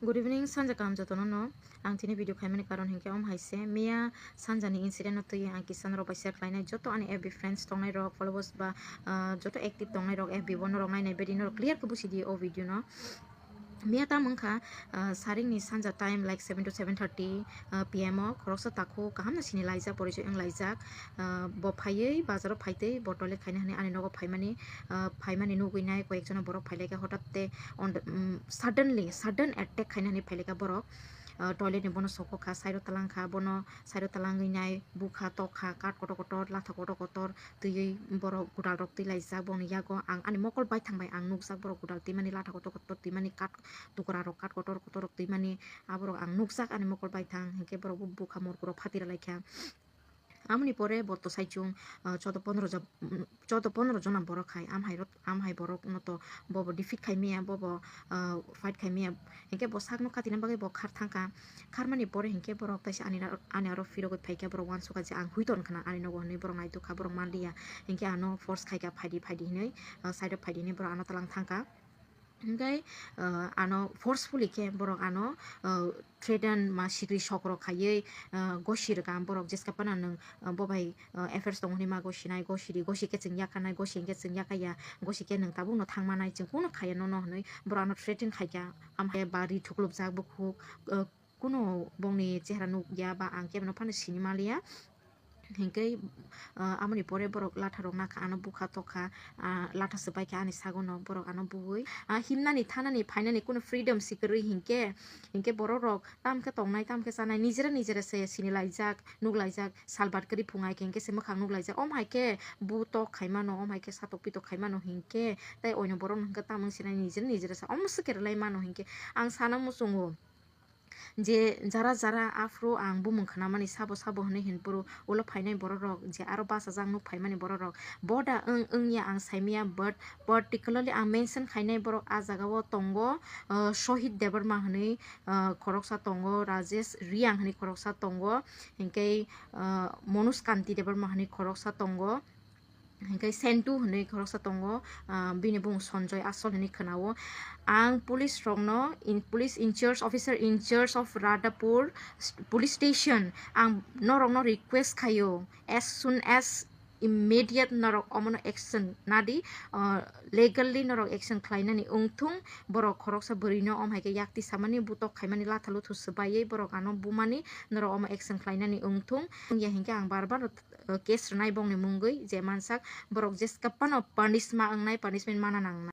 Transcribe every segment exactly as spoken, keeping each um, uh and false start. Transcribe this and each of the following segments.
Good evening, sanja kaham jotono no. Ang tini video khaimani karon hinkhe om hai se, miya sanjani incident no twi ang kisa norok bai share khlainai. Joto ani F B friends tongnai rok, followers ba, ah, joto active tongnai rok F B bo norok nainai bedi norok clear khe busi di o video no. Miya tam wngkha, ah, saringni sanja time like seven to seven thirty, ah, P M o khoroksa takhuk kaham no sini laijak, porichoi wng laijak. Ah, bo phaiwi bazaro phaitwi bo toilet khaina hwnwi ani nogo phaimani, ah, phaimani nugwi nai koyekjona borok phailaikha hotate on the, mm, suddenly, sudden attack khaina hwnwi phailaikha borok. Ah, toilet ni bono sokokha, side o talangkha, bono side o talangwi nai bukha tokha, kat kotor kotor, latha kotor kotor twiwi borok gudal rok twi laijak boni yago. Ang ani mokol baithang bai ang nukjak borok gudal twimani, latha kotor kotor twimani, kat tukra rok, kat kotor kotor rok twimani, aborok ang nukjak ani mokol baithang, hinkhe borok bo bukha morkurok phatira laikha. Amoni pore bo to saichung, ah, chodo pondro ja-, mm, chodo pondro jona borok hai, am hai rok, am hai borok no to bo bo defeat khai maya, bo bo, ah, fight khai maya. Hinkhe bo sakno katina bagwi bo khar thangkha. Kharmani pore hinkhe borok taisa ani ra-, ani aro phirogwi phaikha, borok uansukha je ang hui ton khna ani nogo hwnwi borok naitokha, borok manliya. Hinkhe ano force khaikha, phaidi, phaidi hinwi, ah, side o phaidi hinwi borok ano talang thangkha. Hinkhe, ah, ano forcefully khe borok ano, ah, threaten ma sikri sokrok khaiwi, ah, gosi rwkha borok jeska phano nwng, ah, bo bai, ah, affairs tongo hinwi ma gosinai, gosi di, gosi khe chwng yakarnai, gosi hinkhe chwng yakaya, gosi khe nwng tabukno thangmanai, chwng kuno khaiya nono hinwi borok ano threaten khaikha. Amhai ba ri thuklupjak bukhuk, ah, kuno bongni chehra nukya ba ang kebono phano sini manliya. Hinkhe, ah, amoni pore borok latha rok nakha, ano bukha tokha, ah, latha swbaikha ani sagono borok ano bui. Ah, himnani, thanani, phainani kuno freedom si kwrwi hinkhe, hinkhe borok rok tamkhe tongnai, tamkhe chanai, nijera nijera se sini laijak, nuk laijak, salbat kwrwi phungai khe hinkhe se mwkhang nuk laijak. Om hai khe bu tok khai mano, om hai khe satok pitok khai mano hinkhe, tei oino borok no hinkhe tamung sinai nijera nijera se om swkhe rwlai mano hinkhe ang sana muchungo. Je jara jara aphuru ang bumung khnamani sabo sabo hwnwi hinphuru ulo phainai borok rok je aro bachajak nuk phaimani borok rok boda wng wngya ang saimaya, but particularly ang mention khainai borok ah jagao tongo, ah, Sohit Debbarma hwnwi, ah, khoroksa tongo, Rajesh Reang hwnwi khoroksa tongo, hinkhe, ah, Manoj Kanti Debbarma hwnwi khoroksa tongo. Hinkhe Sentu hwnwi khoroksa tongo, ah, bini bumung Sanjoy Asol hwnwi khwnao. Ang police rokno, in, police in charge, officer in charge of Radhapur st-, police station, ang norokno request khaio, as soon as immediate norok omono action nadi, ah, legally norok action khlainani wngthung, borok khoroksa bwrwino om hai khe yakti samani, butok khaimani, latha luthu swbaiwi borok ano bumani, norok omo action khlainani wngthung, wngya hinkhe ang bar bar uh, case rwnai bongni mungwi je mansak borok jeska phano punishment wngnai, punishment mana nangnai.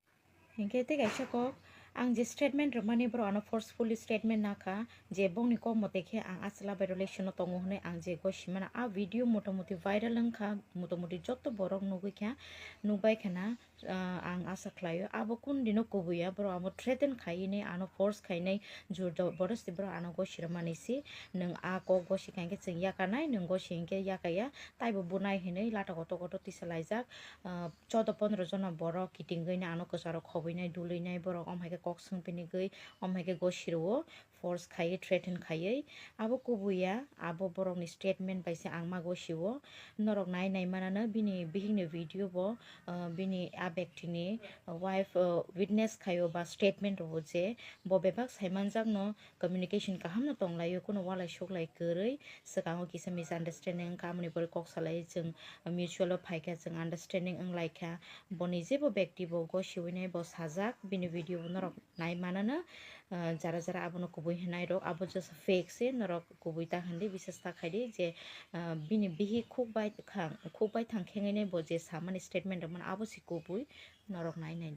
Hinkhe tei kaisa kok, ang je statement rwmani borok ano forcefully statement nakha je bongni kok mote khe ang achwla bai relation o tongo hwnwi ang je goi simana. A video motamuti viral wngkha, motamuti joto borok nugwi kha, nukbai khana, ah, ang asa khlaio abo kun dino kubuya, borok abo threaten khaini, ano force khainai, jor jabardasti borok ano gosi rwmani si, nwng a kok gosi kha hinkhe chwng yakarnai, nwng gosi hinkhe yakaya, taibo bunai hinwi lata kotor kotor tisa laijak, ah, chodo pondro jona borok kitingwi no ano kwcharo khobwinai, dulwinai borok, om hai khe kok swng pinigwi, om hai khe gosi rwo. Force khaiwi, threaten khaiwi, abo kubuya, abo borokni statement bai se ang ma gosio. Norok nai nai manano bini bihikni video bo, ah, bini a bektini wife, ah, witness khaio ba statement rwo je bo bebak saimanjakno communication kahamno tonglaio, kuno walai suklai kwrwi, swkango kisa misunderstanding wngkha, amoni pore kok salai chwng mutual o phaikha, chwng understanding wnglaikha, boni jebo bekti bo gosiwinai bo sajak, bini video bo norok nai manano, ah, jara jara abono kubui hinai rok, abo just fake se, norok kubui ta hindi, bisas ta khaidi je, ah, bini bihik khuk bai thang, khuk bai thang khengwi nai bo je samani statement rwmani abo se kubui, norok nai nai.